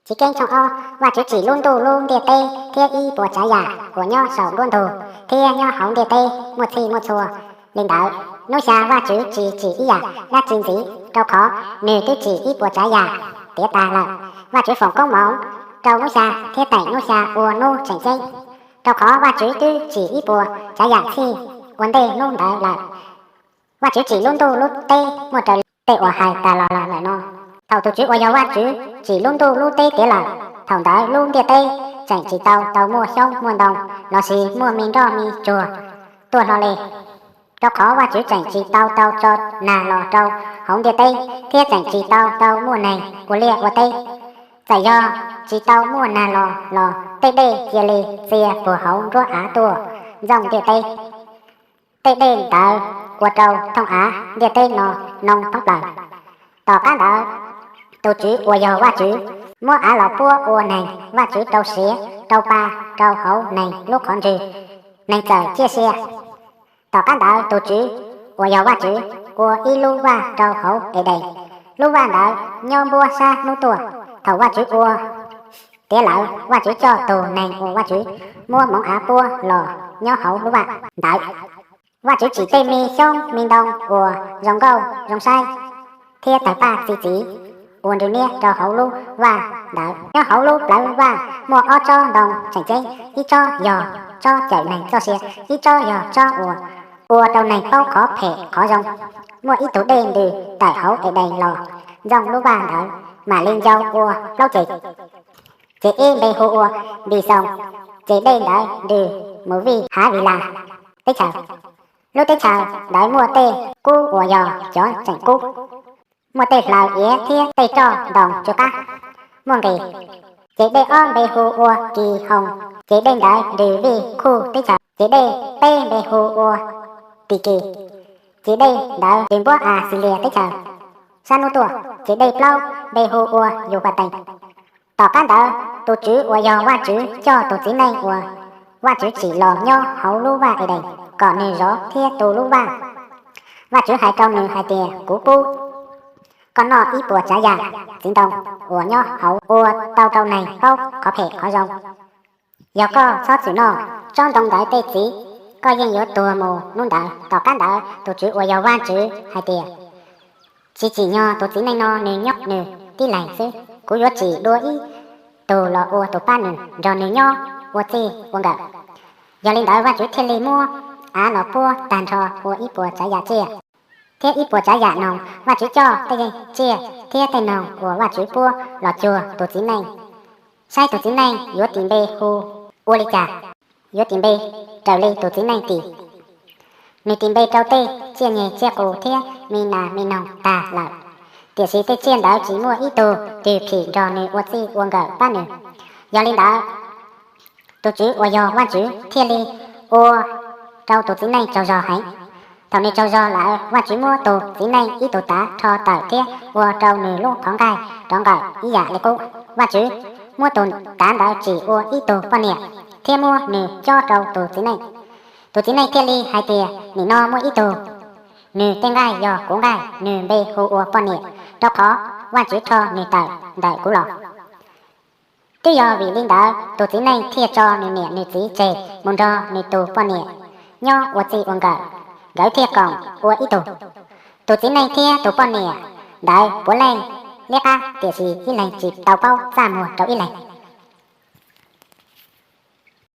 Chivkeeb tshooj ob, Vajtswv tsim lub ntuj lub ntiaj teb thiab ib puas tsav yam uas nyob saum nruab ntug thiab nyob hauv ntiaj teb muaj txhij muaj txhua li ntawd. Hnub xya Vajtswv tsis tsim ib yam dab tsi ntxiv, rau qhov nws twb tsim ib puas tsav yam tiav tas lawm. Vajtswv foom koob hmoov rau hnub xya thiab teem hnub xya ua hnub tseem ceeb, rau qhov Vajtswv twb tsim ib puas tsav yam txhij ua ntej hnub ntawd lawm. Vajtswv tsim lub ntuj lub teb muaj raws li tej uas hais tas los lawm no. Thaum tus Tswv uas yog Vajtswv tsim lub ntuj lub teb tiav lawm, thaum ntawd lub ntiaj teb tseem tsis tau tau muaj xyoob muaj ntoo lossis muaj me nroj me tsuag tuaj hlo li, rau qhov Vajtswv tseem tsis tau tau tso nag los rau hauv ntiaj teb thiab tseem tsis tau tau muaj neeg ua liaj ua teb. Txawm yog tsis tau muaj nag los los tej dej cia li txia puag hauv nruab av tuaj ntxooj ntiaj teb. Tej dej ntawd ua rau thooj av ntiaj teb no noo thoob plaws. Tom qab ntawd, tus Tswv uas yog Vajtswv muab av los puab ua neeg. Vajtswv rau siav rau pa rau hauv neeg lub qhov ntswg, neeg txawm ciaj sia. Tom qab ntawd tus Tswv uas yog Vajtswv ua ib lub vaj rau hauv Edees. Lub vaj ntawd nyob npuab sab hnub tuaj. Thaum Vajtswv ua tiav lawm, Vajtswv coj tus neeg uas Vajtswv muab hmoov av puab los nyob hauv lub vaj ntawd. Vajtswv tsim tej me xyoob me ntoo uas zoo nkauj zoo saib thiab tawg paj txi txiv ua nrws niab rau hauv lub vaj ntawd. Nyob hauv lub plawv vaj muaj ob tsob ntoo tseem ceeb, ib tsob yog tsob cawm neeg txoj sia, ib tsob yog tsob uas ua rau neeg paub qhov phem qhov zoo. Muaj ib tug dej ntws tawm hauv Edees los ntxooj lub vaj ntawd, mam li ncau ua plaub ceg. Ceg ib npe hu ua Npixoos, ceg dej ntawd nws mus vij Hav Vilas teb chaws. Lub teb chaws ntawd muaj tej kub uas yog cov tseem kub, muaj tej hlaws iav thiab tej roj ntoo tsw qab, muaj nqis. Ceg dej ob npe hu ua Kihoos, ceg dej ntawd nws vij Khuj teb chaws. Ceg dej peb npe hu ua Tikis, ceg dej ntawd nws npuab Axilias teb chaws sab hnub tuaj. Ceg dej plaub npe hu ua Yupatees. Tom qab ntawd, tus Tswv uas yog Vajtswv coj tus txiv neej uas Vajtswv tsim los nyob hauv lub vaj Edees kom nws zov thiab tu lub vaj. Vajtswv hais rau nws hais tias, Kuv pub koj noj ib puas tsav yam txiv ntoo uas nyob hauv ua tau rau neeg paub qhov phem qhov zoo. Yog koj txhob txwm noj tsob ntoo ntawd tej txiv, koj yeej yuav tuag mus hnub ntawd. Tom qab ntawd tus Tswv uas yog Vajtswv hais tias, Tsis tsim nyog tus txiv neej no nws nyob nws tib leeg xwb. Kuv yuav tsim dua ib tug los ua tus pab nws, nrog nws nyob ua txij ua nkawm. Yog li ntawd Vajtswv thiaj li muab av los puab tag nrho ua ib puas tsav yam tsiaj thiab ib puas tsav yam noog. Vajtswv coj tej tsiaj thiab tej noog uas Vajtswv puab los cuag tus txiv neej, saib tus txiv neej yuav tis npe hu ua li cas. Yuav tis npe raws li tus txiv neej tis. Nws tis npe rau tej tsiaj nyeg tsiaj qus thiab me nas me noog tag lawm, tiam sis tej tsiaj ntawd tsis muaj ib tug twg phim nrog nws ua txij ua nkawm pab nws. Yog li ntawd, tus Tswv uas yog Vajtswv thiaj li ua rau tus txiv neej tsaug zog heev. Thaum nws tsaug zog lawm, Vajtswv muab tus txiv neej ib tug tav rho tawm thiab ua rau nws lub qhov nqaij rov nqawm ib yam li qub. Vajtswv muab tus tav ntawd tsim ua ib tug poj niam thiab muab nws cob rau tus txiv neej. Tus txiv neej thiaj li hais tias, Nim no muaj ib tug, nws tej nqaij yog kuv nqaij, nws npe hu ua poj niam, rau qhov Vajtswv rho nws tawm ntawm kuv los. Twb yog vim li ntawd tus txiv neej thiaj tso nws niam nws txiv tseg mus nrog nws tus poj niam nyob ua txij ua nkawm, nkawd thiaj koom ua ib tug. Tus txiv neej thiab tus poj niam ntawd puav leej liab qab, tiam sis ib leeg tsis tau paub txaj muag rau ib leeg.